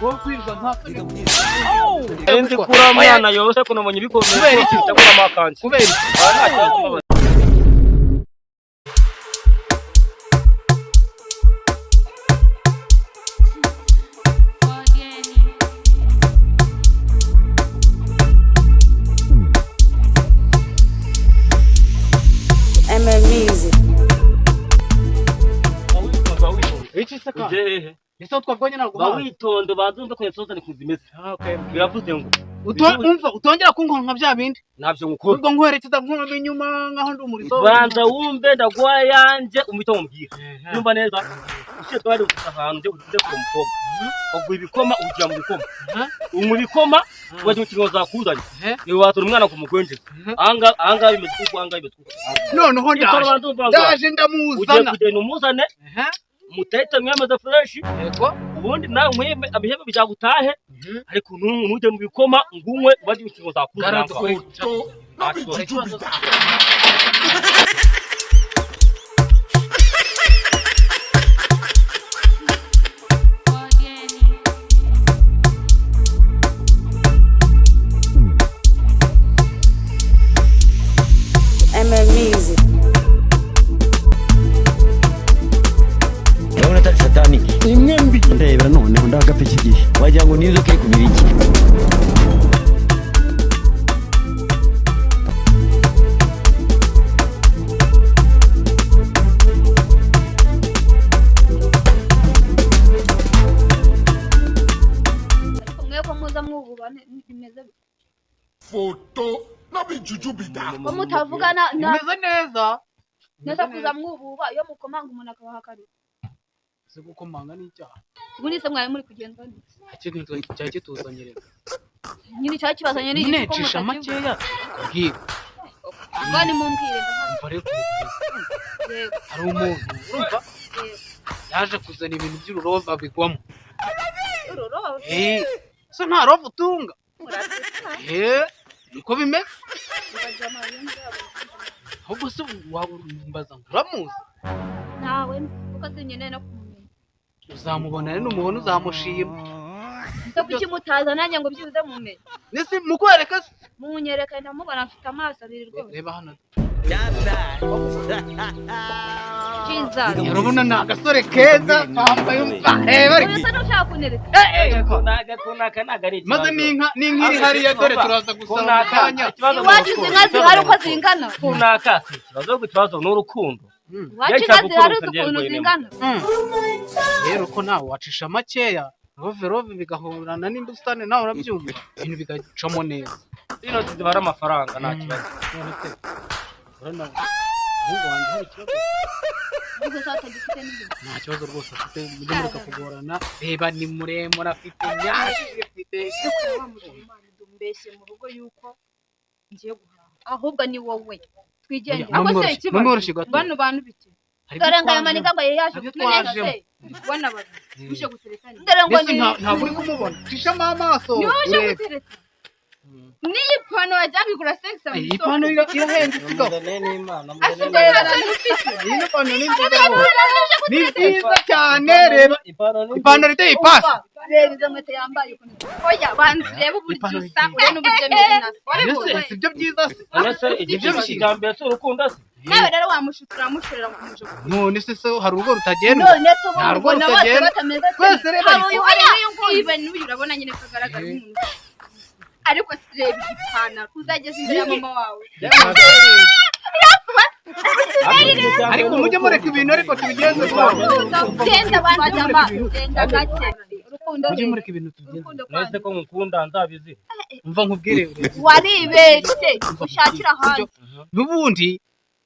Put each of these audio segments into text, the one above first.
Wowe kwirirwa nta Nzi kura mwana yose kunamenya ibikomeye. Kubera iki? Ndakura makanzu. Kubera iki? Ah, nta kibazo. MM Music. Ba witonze. Iki se kandi? Uje hehe? Ese aho twavuganye ntabwo Ba uhazi? witonde, banze wumve ko yasohotse ukuntu zimeze. Ah, okay. Biravuze ngo Umva, utongera kunkora nka bya bindi. Ntabyo ngukora. Ubwo nkwerekeza nkuramo inyuma nkaho ndi umurizo. Banza wumve, ndaguha yanjye umwite wumubwira. Yumva neza. Ushiye twari dufite ahantu nje ujye ku mukobwa. Baguha ibikoma, ujya mu bikoma. Unywa ibikoma, wajya mu kintu zakuzanye. Ni watura umwana ku mugwenjeza. Ahanga ahanga bimeze uko, ahanga bimeze uko. Noneho Itora, ndaje. banza wumve ahangaha. Ndaje Ugiye ndamuzana. kugenda umuzane, mutete mwemeze fresh, ubundi nawe mweme abihebe byagutahe, ariko ntujye mu bikoma ngunywe bajye mu kintu zakuzanye. MM Music. Urabona atari satani imwe mbi. Ndebera noneho ndagapfa iki gihe, wagira ngo ni inzoka iri kumira iki. Ariko mwe ko muza mwububa bimeze bite? Photo, no be juju be that. Ko mutavugana na Umeze neza. neza kuza mwububa iyo mukomanga umuntu akabaha akariro. Se gukomanga ni icyaha? Ubundi se mwari muri kugenzwa n'iki? Ikintu cyari kituzanye rero. Nyine icyari kibazanye ni Nyine iki ko cisha mutakivuga? makeya. Kubwira. Ubwo nimumbwire ndahari. Umva rero ukuntu bimeze. Yego. Hari umuntu urumva Yego. yaje kuzana ibintu by'ururova bigwamo. Ururova? Eh, se nta rova utunga? Muraseka. Eh, niko bimeze. Mukajama yumva. Ahubwo se waba umbaza ngo uramuzi? Ntawe nzi, kuko sinkeneye no kumumenya. Uzamubona rero, numubona uzamushima. Ese kuki mutaza nanjye ngo byibuze mumenye? Nese mukwereka se? Munyereka ndamubona, mfite amaso abiri rwose. Reba hano. Jesus. Urabona ni agasore keza kambaye, umva reba ariko. Uyu se ntushaka kunereka? Kunaka ntago ari ikibazo. Maze n'inka n'inka iri hariya, dore turaza gusaba mu Kunaka kanya. ikibazo ni Iwacu izi urukundo. nka zihari uko zingana. Kunaka si ikibazo, ahubwo ikibazo ni urukundo. Iwacu inka Yashaka zihari gukora uzi ukuntu urugendo. zingana. Rero ko nawe wacisha makeya, rove rove bigahurana n'indusitani, nawe urabyumva, ibintu bigacamo neza. Zino zibara amafaranga nta kibazo. None se urabona umuhungu wanjye hari ikibazo? Ubwo se atagifite n'ibintu. Nta kibazo rwose afite, mujye mureka kugorana. Reba ni muremure, afite imyaka, afite Mbeshye mu rugo yuko ngiye guhaha. Ahubwo ni wowe. Twigendere. Oya, Ako se ikibazo, mumworoshye gato. bano bantu bite? Hari Dore ibyo ngo ayo twajemo. maniga ngo yari yaje Hari ibyo kutunyega twajemo. se. Ndi kubona babiri uje gutereta ni Dore ngo Mbese ni ntabwo uri kumubona, cishamo amaso ni wowe uje urebe. gutereta n'iyi pano wajyaga igura sekisa mu Iyi isoko. pano irahenze, isigaho. Asigaye nta ufite. Iyi pano ni nziza rwose, ni nziza cyane. Reba ipantaro iteye ipasi. Reba izo nkweto yambaye ukuntu. Oya, banza urebe uburyo Ipantaro usa, urebe n'uburyo ameze na se. Ese si byo byiza se? None se igiciro cya mbere si urukundo se? Nawe rero wamushutse, uramushorera ngo umuje. None se so hari urugo rutagendwa? None se ubu Nta rugo ubona bose rutagenda. batameze kimwe. Twese reba Hari uyu, hari n'uyu nguyu. Iba n'uyu urabona nyine ko agaragara nk'umuntu, ariko reba igipantaro uzageza imbere ya mama wawe. Ariko mujye mureka ibintu, ariko tubigenze rwose. Genda banza Bajyamba, wumve. genda gake. Urukundo Mujye rero. mureka ibintu tubigenze. Urukundo None se kwanyu. ko ngukunda nzabizi? Umva nkubwire. Waribeshye ushakira ahandi. N'ubundi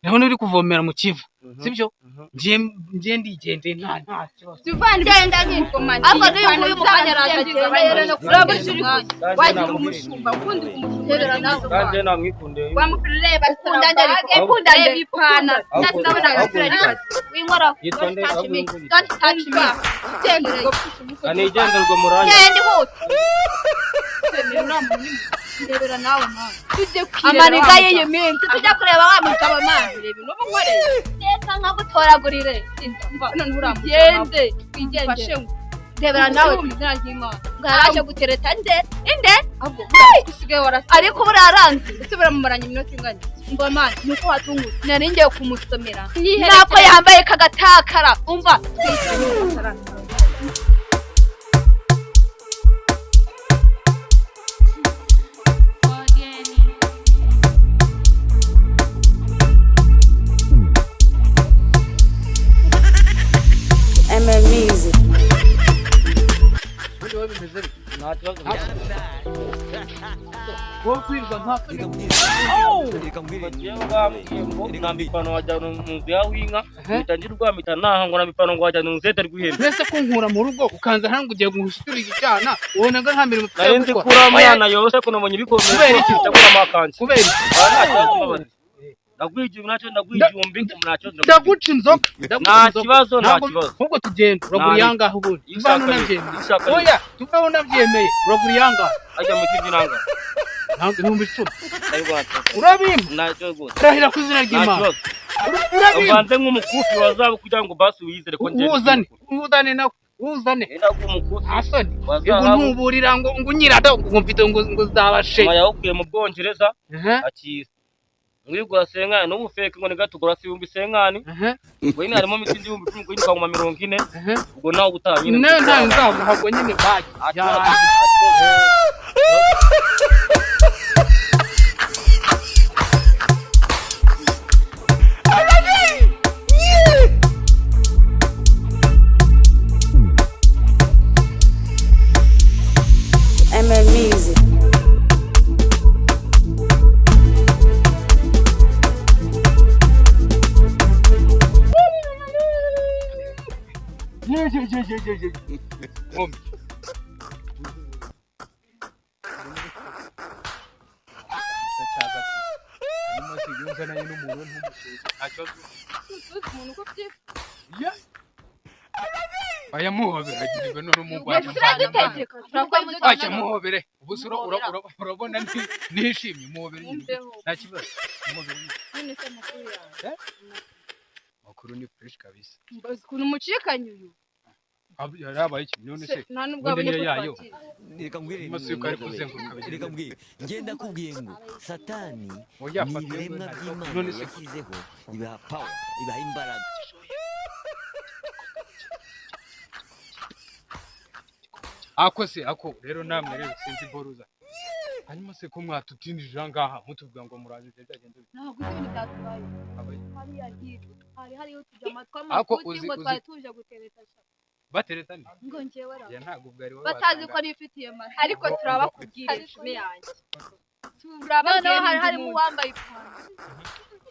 naho uri kuvomera mu Kivu, sibyo? Ngiye ndigendeye, nta kibazo. Tuvane. Genda nyine. Ahubwo n'uyu nguyu mu kanya araza agende yere no Urabona uri umwanya. wagira umushumba ukundi kumushumba. Rebera nawe. Kandi namwikundeye. Wamureba. Ukunda nde ariko? Ukunda nde? Reba ipantaro cyangwa ndabona agapira ari kazi. Winkoraho. Yitwa Don't nde? touch me. Ahubwo nguyu. Don't touch me. Genda. Kanigenderwa muranya. Genda ihute. Semera uriya muntu ni muzima. Ndebera nawe mwana. Tujye kwireba Amaniga wa y'iyi mugabo. minsi tujya kureba wa mugabo mwana. Reba n'ubu nkoreye. Reka nkagutoragurire. None uriya mugabo Ugende. Wigendere. mfashe. Ndebera nawe ku izina ry'Imana. Ngo yaraje gutereta nde? Inde? Ahubwo buriya usigaye warasa. Ariko buriya aranzi. Ese buramumaranye iminota ingana iki? Umva mana, nuko watungutse. Nari ngiye kumusomera. Niherekera. Nako yambaye kagatakara. Umva. Ubundi wowe bimeze bite? Nta kibazo. Wowe kwirirwa mpaka Reka mbwire. Njyewe bambwiye ngo namba ipantaro wajyana mu nzu yawe w'inka, mpita ngira mpita naha ngo namba ipantaro ngo wajyana mu nzu y'itari guhenda. mbese kunkura mu rugo ukanza hano ngo ugiye gushira icyana ubonaga nta mirimo mfite Nari yo nzi gukora. ko uriya mwana yoroshe ko nabonye ibikomeye. Kubera iki? Ndaguramo akanjye. Kubera iki? Aha nta kibazo mbabarira. Ndaguha igihumbi nacyo, ndaguha igihumbi nacyo, ndaguha. Ndaguca inzoga. Ndaguca Nta inzoga. kibazo, nta Ntabwo- kibazo. Ahubwo tugenda uragura Nta- iyangahe ubundi? Iyo Tuva hano ushaka unabyemeye. iyo ushaka Oya, tuva hano unabyemeye. Uragura iyangahe? Ajya mu kindi nanga. Ntabwo 10,000. Ndabiguha nta kibazo. Urabimpa? Nta kibazo rwose. Rahira ku izina Nta ry'Imana. kibazo. Urabimpa? Ubanze nk'umukufi wazabu kugira ngo basi wizere ko njye. Wuzane, wuzane nawe, wuzane. Ndaguha umukufi. Asoni. Wazahabu. Yego ntuburira ngo ngo unyirata ngo mfite ngo ngo zabashe. Mama yawukuye mu Bwongereza Ehe. akiza. Mwigura senkani n'ubu feke ngo ni gatugura si ibihumbi senkani. Ehe. Ngo nyine harimo mitindi 10,000 ngo nyine ukaguma 40. Ehe. Ubwo nawe ubutaha nyine. Nayo ntayo nzaguha ngo nyine bagi. Nta kibazo, Yarangiye. nta kibazo. Ye. Nkomyi. Hanyuma se iyo uzananye n'umuntu ntumusuhuze nta kibazo. Usuhuza umuntu uko ubyifuza. Ya. Aya muhobere agirirwe n'urumugu Mbese uradutegeka, turakora ibyo Ajya dushaka. muhobere. Ubu se urabona nishimye muhobere nyine. Wumveho. Nta kibazo. Muhobere nyine. None se amakuru yawe? Makuru ni fresh kabisa. Mbaza ukuntu umucikanye uyu. Yarabaye iki none se? Nta nubwo Ubundi wabonye ko niyo yayo. twakira. Reka mbwire. Amaso yuko ari kuzenguruka bigenda. Reka mbwire. Ngenda kubwiye ngo Satani Oya, ni fata iyo ibiremwa ntabwo. by'Imana None se yashyizeho ibaha power, ibaha imbaraga. Ako se ako rero namwe rero sinzi boruza. Hanyuma se ko mwatutindije aha ngaha mutuvuga ngo muraje ibyo byagenze bite? Ntabwo uzi ibintu byatubaye. Abaye. Hariya hirya. Hari hariyo utujama Ako tw'amafuti uzi ngo uzi twari tuje gutereta sha. batereta ni? Ngo njyewe ra. Ya ntabwo bwari wowe Batazi ko wasanga. nifitiye mara. Ariko turabakubwira ishumi yanjye. Turababwira Noneho hari n'undi harimo munsi. uwambaye ipantaro.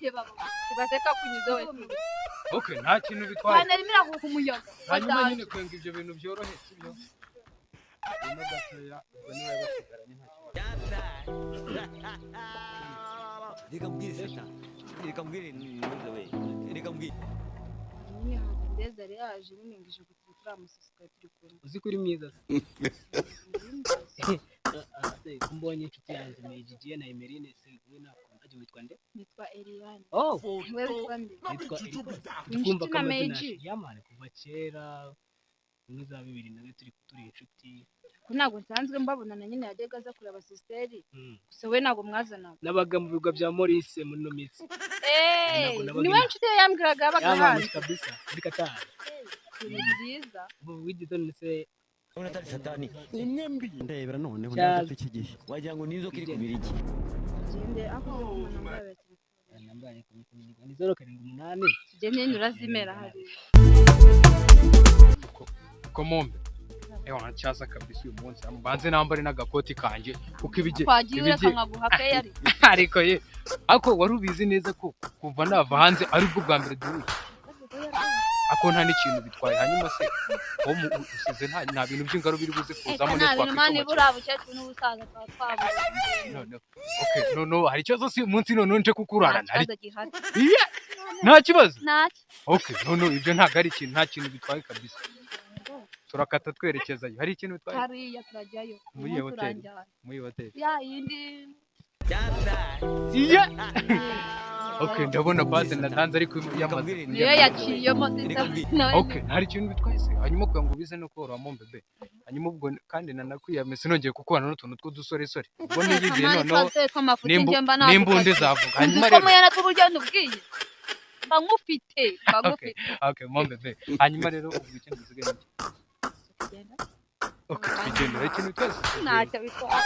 Reba baba. Ibaze ko akunyuzeho wese. Okay, nta kintu bitwaye. Ipantaro irimo irahuha umuyaga. Hanyuma Batazi. nyine kwenga ibyo bintu byorohe sibyo? Ino gatoya ubwo niba basigaranye nta kibazo. Reka mbwire Satani. Reka mbwire ntuze we. Reka mbwire. Nyine hari indezi yari yaje nyine ngo ije gutereta uriya mususu twari turi kumwe. Uzi ko uri mwiza se? Mbonye inshuti yanjye Mejigiye na Emeline se we nakunda aje witwa nde? Nitwa Eliane. Oh, We witwa nde? No be Nitwa juju be that. ndikumva Inshuti ko na amazina Meji. yamane kuva kera muri za 2000 turi inshuti. Ko ntabwo nsanzwe mbabona na nyine yajyaga aza kureba sisiteri. Gusa we ntabwo mwazanaga. Nabaga mu bigo bya Maurice muri no minsi. Eh, Ntabwo nabaga niwe inaha. nshuti ye yambwiraga yabaga Yamane hanze. kabisa muri Qatar. Ibintu byiza. Ubu wigeze none se Urabona atari Satani. Ndebera noneho Cyaza. ndagapfa iki gihe. Wagira ngo ni inzoka iri kubira iki. Tugende aho uzi ko umuntu yambaye telefone. nambaye ni 078 Tugende nyine urazimera hariya. Komombe. Ewa ncyaza kabisa uyu munsi. Mbanze nambare n'agakoti kanjye kuko ibije Twagiye ureka nkaguha keya ariko. ariko ye ako wari ubizi neza ko kuva nava hanze aribwo bwa mbere duhuye. Ako nta n'ikintu bitwaye. Hanyuma se wowe usize nta bintu by'ingaru biri buze kuzamo Eka nta bintu mani niyo buriya bukecuru n'ubusaza tuba twabuze. Noneho okay noneho hari ikibazo si uyu munsi noneho nje Nta kukurarana. Hari kibazo gihari. Iya, nta kibazo. Ntacyo. Okay noneho ibyo ntabwo ari ikintu nta kintu bitwaye kabisa. Turakata twerekezayo. Hari ikintu bitwaye Hariya turajyayo. Muri iyo Umunsi hoteli. uranjyana. Muri hoteli. Ya yindi Iya. Okay, ndabona pase natanze ariko yamaze. Niyo yaciyemo sisa nawe. Okay, hari ikintu bitwaye se? Hanyuma kugira ngo bize no koroha, mon bébé, hanyuma ubwo kandi nanakwiyame, sinongeye kukubona n'utuntu tw'udusoresore, ubwo niyiziye noneho n'imbunda izavuga. Hanyuma Hanyuma rero rero tw'uburyo ntubwiye mba nkufite, mba Okay. nkufite. Okay, mon bébé, hanyuma rero ubwo ikintu gisigaye ni iki? Okay, twigendera, ikintu twese Ntacyo bitwaye.